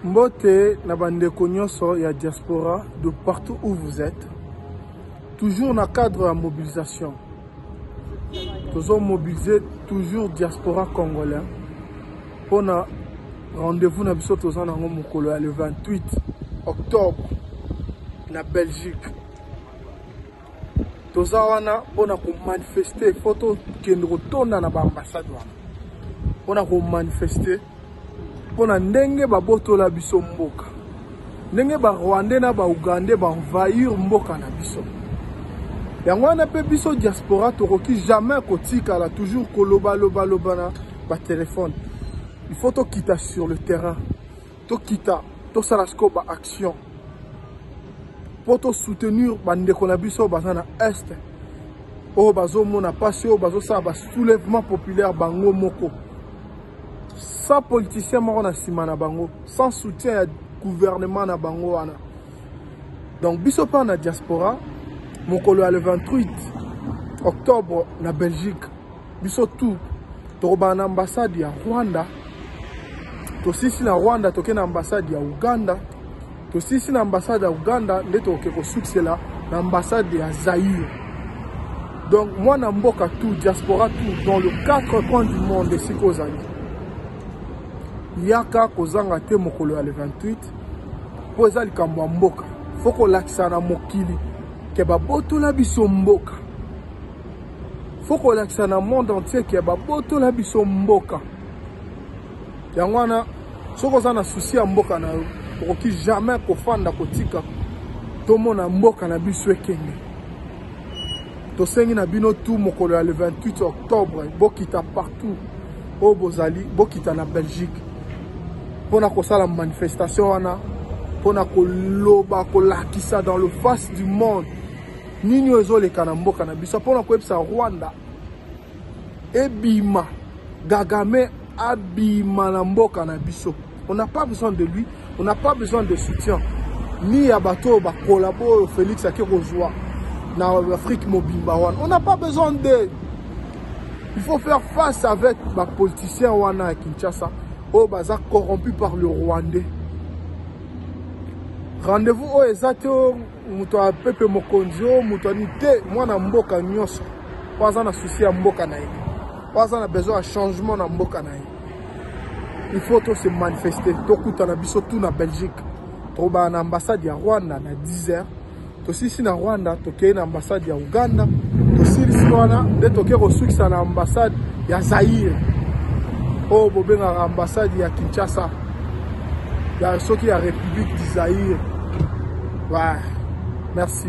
Mbote na bandeko nyonso ya diaspora de partout où vous êtes, toujours na cadre ya mobilisation. Tozo mobiliser toujours diaspora congolais mpona rendez-vous na biso toza nango mokolo ya le 28 octobre na Belgique. Toza wana mpona komanifeste, fo tokende kotonda na baambassade wana mpona komanifeste mpona ndenge babotola biso mboka, ndenge ba Rwandais na ba Ougandais ba envahir mboka na biso. Yango wana mpe biso diaspora tokoki jamais kotikala toujours koloba loba loba na ba telefone. Il faut tokita sur le terrain, tokita tosala sikoyo ba action mpo tosoutenir bandeko na biso baza na est oyo bazomona mpasi, oyo bazosala ba soulèvement populaire bango moko, sans politicien moko na nsima na bango, sans soutien ya gouvernement na bango wana. Donc biso mpa na diaspora, mokolo ya le 28 octobre na Belgique, biso tout tokobana na ambassade ya Rwanda, tosisi na Rwanda, toke na ambassade ya Uganda, tosisi na ambassade ya Uganda nde tokoke kosukisela na ambassade ya Zaïre. Donc mwana mboka tout, diaspora tout, dans le quatre coins du monde esika ozali, yaka kozanga te mokolo ya le 28 mpo eza likambo ya mboka. Fo kolakisa na mokili ke babotola biso mboka, fo kolakisa na monde entier ke babotola biso mboka. Yango wana soki oza na souci ya mboka na yo, okoki jamais kofanda kotika tomona mboka na biso ekende. Tosengi na bino tout mokolo ya le 28 octobre, bokita partout oyo bozali, bokita na Belgique mpona kosala manifestation wana, mpona koloba, kolakisa dans le face du monde nini oyo ezoleka na mboka na biso, mpona koyebisa Rwanda ebima, Kagame abima na mboka na biso. On n'a pas besoin de lui, on n'a pas besoin de soutien ni ya bato oyo bakolabo oyo Félix ake kozwa na Afrique mobimba wana. On n'a pas besoin de, il faut faire face avec bapoliticien wana ya Kinshasa oyo baza corrompu par le Rwandais. Rendez-vous oyo eza te moto ya pepe mokonzi oyo moto ani te, mwana mboka nyonso oyo aza na souci ya mboka na ye, oyo aza na besoin ya changement na mboka na ye, il faut to se manifester. Tokutana biso tout na Belgique, tokobana na ambassade ya Rwanda na 10 heures, tosilisi na Rwanda, tokei na ambassade ya Uganda, tosilisi wana nde tokei kosukisa na ambassade ya Zaïre oyo bobengaka ambassade ya Kinshasa, ya soki ya République du Zaïre. Ouais. Merci.